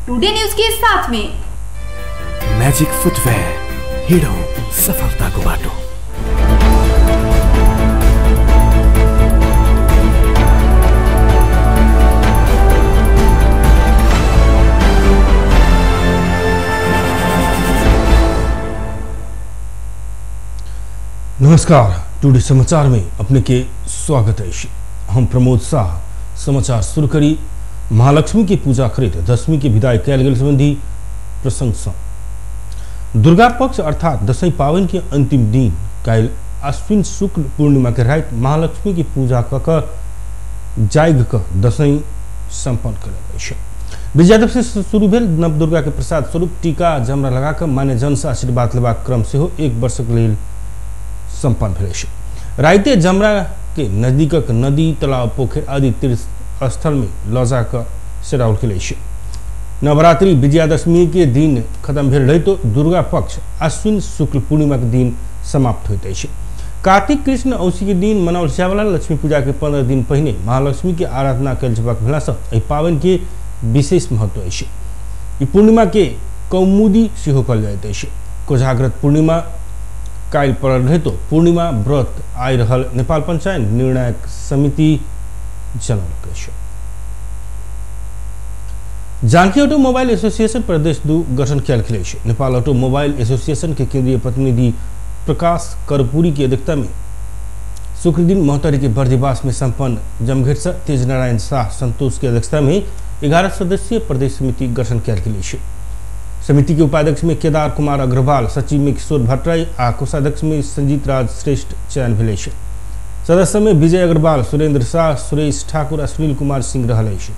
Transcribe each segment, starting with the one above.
Today news के साथ में। मैजिक फुटवेयर, हिँडौँ सफलताको बाटो। नमस्कार, टुडे समाचार में अपने के स्वागत है। हम प्रमोद शाह समाचार शुरू करी महालक्ष्मी की पूजा खरीद दशमी के विदाई कयल गेल संबंधी प्रसंग सँ। दुर्गा पक्ष अर्थात दशई पावन के अंतिम दिन काल्हि आश्विन शुक्ल पूर्णिमा के राति महालक्ष्मी की पूजा क जागि क दशई संपन्न करल अछि। विजयादशमी से शुरू भेल नव दुर्गा के प्रसाद स्वरूप टीका जमरा लगा क मान्य जन से आशीर्वाद लेबाक क्रम सेहो एक वर्षक लेल संपन्न भेल अछि। राइते जमरा के नजदीकक नदी, तालाब, पोखरि आदि तीर्थ स्थल में लऽ जा कऽ सेराओल गेल अछि। नवरात्रि विजयादशमी के दिन खत्म भेल रहितो दुर्गा पक्ष आश्विन शुक्ल पूर्णिमा के दिन समाप्त होइत अछि। कार्तिक कृष्ण औसी के दिन मनाओल जायवला लक्ष्मी पूजा के 15 दिन पहिने महालक्ष्मी के आराधना कयल जेबाक भेलासँ एहि पाबनि के विशेष महत्व अछि। ई पूर्णिमा के कौमुदी सेहो कहल जाइत अछि। कोजाग्रत पूर्णिमा काल्हि पड़ल रहितो पूर्णिमा व्रत आइ रहल नेपाल पंचायत निर्णायक समिति जनौलक अछि। जानकी ऑटोमोबाइल एसोसिएशन प्रदेश 2 गठन कयल गेल अछि। नेपाल ऑटोमोबाइल एसोसिएशन के केंद्रीय प्रतिनिधि प्रकाश कर्पूरी की अध्यक्षता में शुक्रदिन महोत्तरी के बर्दिवास में संपन्न जमघट से तेजनारायण शाह संतोष की अध्यक्षता में 11 सदस्यीय प्रदेश समिति गठन कयल गेल अछि। समिति के उपाध्यक्ष में केदार कुमार अग्रवाल, सचिव में किशोर भट्टराई आ कोषाध्यक्ष में संजीत राज श्रेष्ठ चयन भेल अछि। सदस्य में विजय अग्रवाल, सुरेंद्र शाह, सुरेश ठाकुर आ सुनील कुमार सिंह रहल अछि।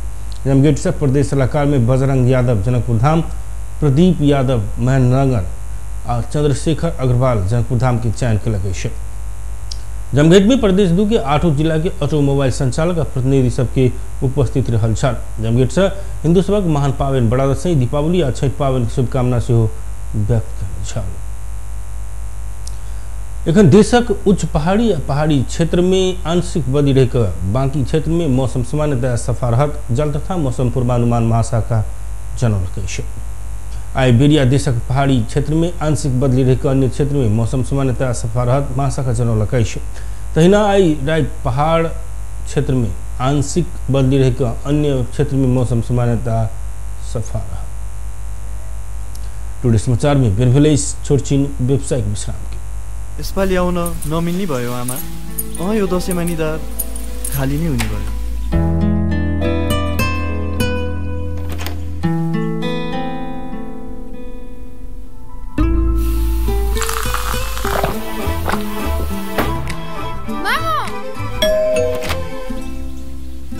जमघट से प्रदेश सलाहकार में बजरंग यादव जनकपुर धाम, प्रदीप यादव महेंद्रनगर आ चंद्रशेखर अग्रवाल जनकपुर धाम के चयन कयलक अछि। जमघट में प्रदेश 2 के 8 जिला के ऑटोमोबाइल संचालक आ प्रतिनिधि सबके उपस्थित रहल छल। जमघट से हिंदू सभक महान पाबनि बड़ा दशई, दीपावली आ छठि पाबनि के शुभकामना सेहो व्यक्त कयने छल। एखन देशक उच्च पहाड़ी आ पहाड़ी क्षेत्र में आंशिक बदली रहि कऽ बाकी क्षेत्र में मौसम सामान्यतया सफा रहत जल तथा मौसम पूर्वानुमान महाशाखा जनौलक अछि। आइ बेरिया देशक पहाड़ी क्षेत्र में आंशिक बदली रहि कऽ अन्य क्षेत्र में मौसम सामान्यतया सफा रहत महाशाखा जनौलक अछि। तहिना आइ राति पहाड़ क्षेत्र में आंशिक बदली रहि कऽ अन्य क्षेत्र में मौसम सामान्यतया सफा रहत। टुडे समाचार में बेर भेलै छोटछिन व्यावसायिक विश्राम के। यसपालि आउन नमिल्ने भयो आमा। अँ यो दसैँमा निधार खाली नै हुने भयो।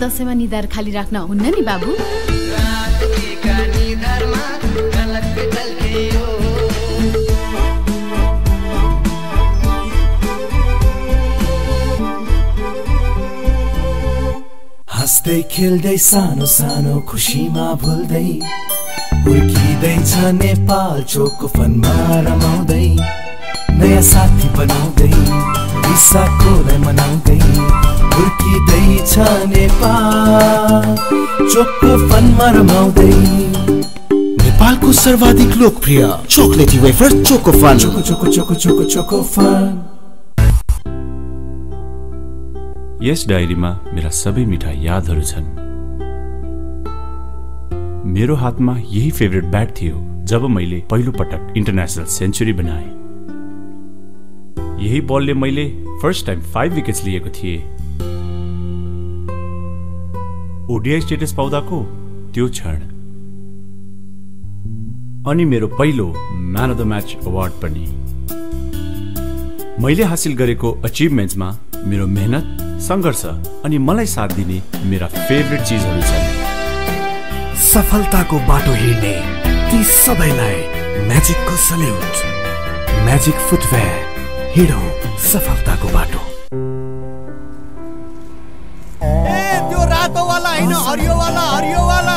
दसैँमा निधार खाली राख्न हुन्न नि बाबु। हाँस्दै खेल्दै सानो सानो खुसीमा भुल्दै हुर्किँदैछ नेपाल चोको फनमा रमाउँदै नयाँ साथी बनाउँदै रिसाकोलाई मनाउँदै हुर्किँदैछ नेपाल चोको फनमा रमाउँदै। नेपालको सर्वाधिक लोकप्रिय chocolatey wafer choco fun. Choco choco choco choco choco fun. यस डायरीमा मेरा सबै मिठा यादहरू छन्। मेरो हातमा यही फेभरेट ब्याट थियो जब मैले पहिलो पटक इन्टरनेसनल सेन्चुरी बनाएँ। यही बलले मैले फर्स्ट टाइम 5 विकेट्स लिएको थिएँ। ओडिआई स्टेटस पाउँदाको त्यो क्षण अनि मेरो पहिलो man of the match award पनि। मैले हासिल गरेको अचिभमेन्ट्समा मेरो मेहनत, सङ्घर्ष अनि मलाई साथ दिने मेरा फेभरेट चिजहरू छन्। सफलताको बाटो हिँड्ने ती सबैलाई म्याजिकको सल्युट। म्याजिक फुटवेयर, हिँडौँ सफलताको बाटो। ए त्यो रातो वाला हैन, हरियो वाला, हरियो वाला।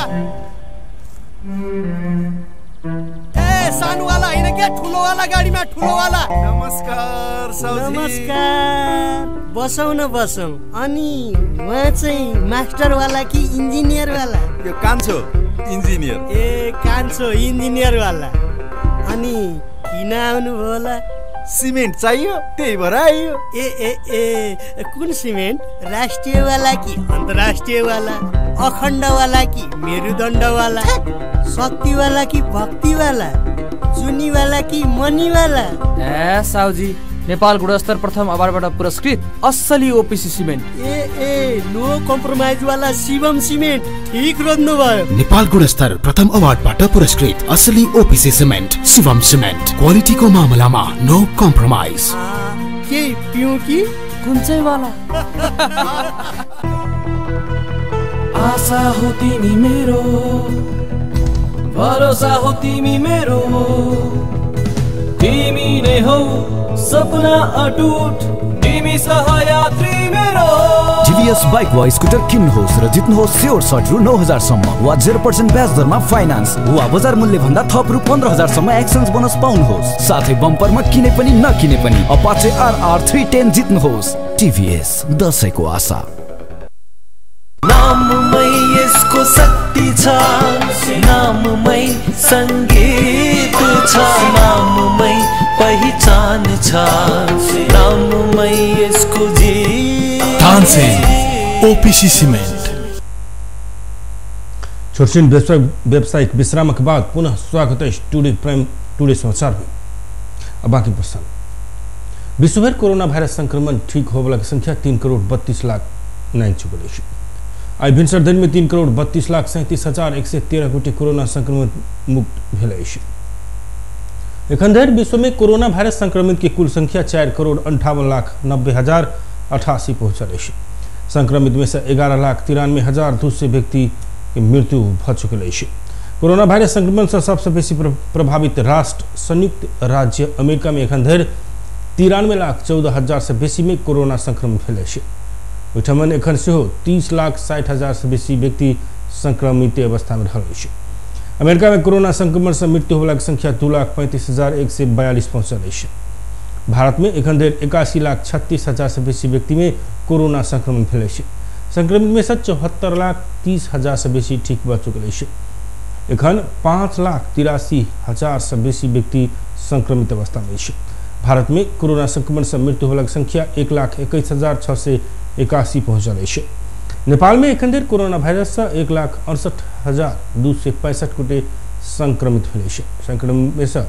ए सानो वाला हैन के, ठुलो वाला गाडीमा, ठुलो वाला। नमस्कार साउजी। नमस्कार, बसौँ न बसौँ। अनि उहाँ चाहिँ मास्टर वाला कि इन्जिनियर वाला? यो कान्छो इन्जिनियर। ए कान्छो इन्जिनियर वाला। अनि किन आउनु भयो होला? सिमेन्ट चाहियो त्यही भएर आइयो। ए ए ए कुन सिमेन्ट? राष्ट्रियवाला कि अन्तर्राष्ट्रियवाला, अखण्डवाला कि मेरुदण्डवाला, शक्तिवाला कि भक्तिवाला, जुनीवाला कि मनीवाला? ए साउजी, नेपाल गुणस्तर प्रथम अवार्डबाट पुरस्कृत असली ओपिसी सिमेन्ट। ए ए नो कम्प्रोमाइज वाला शिवम सिमेन्ट, ठीक रोज्नु भयो। नेपाल गुणस्तर प्रथम अवार्डबाट पुरस्कृत असली ओपिसी सिमेन्ट शिवम सिमेन्ट, क्वालिटीको मामलामा नो कम्प्रोमाइज। के पिउँ कि कुन चाहिँ वाला? आशा हो तिमी मेरो, भरोसा हो तिमी मेरो, तिमी नै हौ सपना अटुट, तिमी सहयात्री मेरो। टिभीएस बाइक वा स्कुटर किन्नुहोस् र जित्नुहोस् स्योर सर्ट रु 9000 सम्म वा 0% ब्याज दरमा फाइनान्स वा बजार मूल्य भन्दा थप रु 15000 सम्म एक्सचेन्ज बोनस पाउनुहोस्। साथै बम्परमा किने पनि नकिने पनि अपाचे आरआर 310 जित्नुहोस्। टिभीएस, दशैंको आशा। नाममै यसको शक्ति छ, नाममै संगीत छ, नाममै पहिचान छ, नाममै यसको जीत। Tansen OPC cement. छोटछिन व्यावसायिक विश्रामक बाद पुनः स्वागत है टुडे प्राइम टुडे समाचार में। अब बाकी प्रसंग। विश्वभर कोरोना वायरस संक्रमण ठीक होने की संख्या 3,32,00,000 नाइन चुकल अछि। आई भिनसर दिन में 3,32,37,113 गोटे कोरोना संक्रमण मुक्त भेल अछि। एखन धरि विश्व में कोरोना वायरस संक्रमित के कुल संख्या 4,58,90,088 पहुंचल अछि। संक्रमित में से 11,93,200 व्यक्ति के मृत्यु भ चुकल अछि। कोरोना वायरस संक्रमण से सबसे बेसी प्रभावित राष्ट्र संयुक्त राज्य अमेरिका में एखन धरि 93,14,000 से बेसी में कोरोना संक्रमण भेल अछि। ओहिठाम एखन सेहो 30,60,000 से बेसी व्यक्ति संक्रमित अवस्था में रहल अछि। अमेरिका में कोरोना संक्रमण से मृत्यु होबला के संख्या 2,35,142 पहुंचल अछि। भारत में एखन धरि 81,36,000 से बेसी व्यक्ति में कोरोना संक्रमण भेल अछि। संक्रमित में से 74,30,000 से बेसी ठीक भ चुकल अछि। एखन 5,83,000 से बेसी व्यक्ति संक्रमित अवस्था में अछि। भारत में कोरोना संक्रमण से मृत्यु होबला के संख्या 1,21,681 पहुंचल अछि। नेपाल में एखन धरि कोरोना वायरस से 1,68,265 गोटे संक्रमित भेल अछि। संक्रमित में से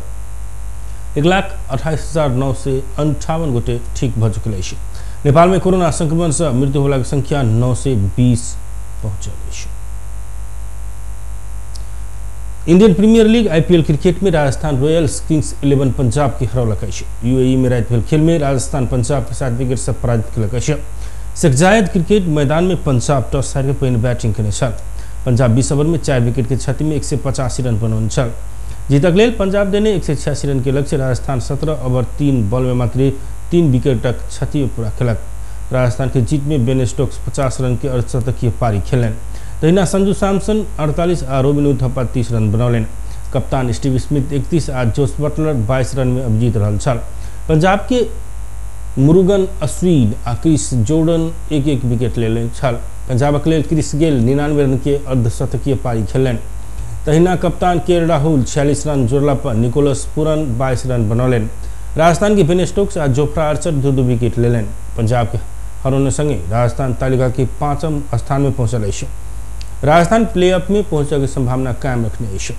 1,28,958 गोटे ठीक भ चुकल अछि। नेपाल में कोरोना संक्रमण से मृत्यु होबला के संख्या 920 पहुंचल अछि। Indian premier league IPL cricket में राजस्थान रॉयल्स किंग्स 11 पंजाब के हरौलक अछि। यूएई में राति भेल खेल में राजस्थान पंजाब के 7 विकेट से पराजित केलक अछि। शेख जायद क्रिकेट मैदान में पंजाब टॉस हारि के पहिने बैटिंग केने छल। पंजाब 20 ओवर में 4 विकेट के क्षति में 185 रन बनौने छल। जीतक लेल पंजाब देने 186 रन के लक्ष्य राजस्थान 17 ओवर 3 बॉल में मात्र 3 विकेटक क्षति में पूरा केलक। राजस्थान के जीत में बेन स्टोक्स 50 रन के अर्धशतकीय पारी खेलनि। तहिना संजू सैमसन 48 आ रोबिन उथप्पा 30 रन बनौलनि। कप्तान स्टीव स्मिथ 31 आ जोस बटलर 22 रन में अभिजीत रहल छल। पंजाब के मुरुगन अश्विन आ क्रिस जॉर्डन 1-1 विकेट लेने छल। पंजाबक लेल क्रिस गेल 99 रन के अर्धशतकीय पारी खेलनि। तहिना कप्तान के राहुल 46 रन जोड़ला पर निकोलस पूरन 22 रन बनौलनि। राजस्थान के बेन स्टोक्स आ जोफ्रा आर्चर 2-2 विकेट लेलनि। पंजाब के हरौने संगे राजस्थान तालिका के 5म स्थान में पहुंचल अछि। राजस्थान प्लेऑफ में पहुंचने के संभावना कायम रखने अछि।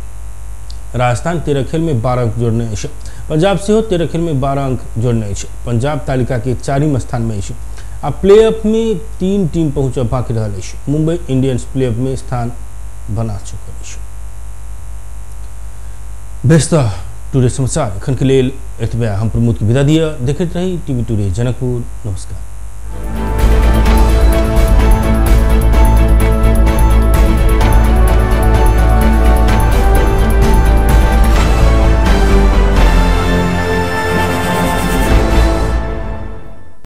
राजस्थान 13 खेल में 12 अंक जोड़ने अछि। पंजाब सेहो 13 खेल में 12 अंक जोड़ने अछि। पंजाब तालिका के 4म स्थान में अछि आ प्लेऑफ में 3 टीम पहुंचब बाकी रहल अछि। मुंबई इंडियंस प्लेऑफ में स्थान बना चुकल अछि। बेस त टुडे समाचार एखन के लेल एतबे। हम प्रमोद के विदा दिअ। देखैत रही टीवी टुडे जनकपुर। नमस्कार।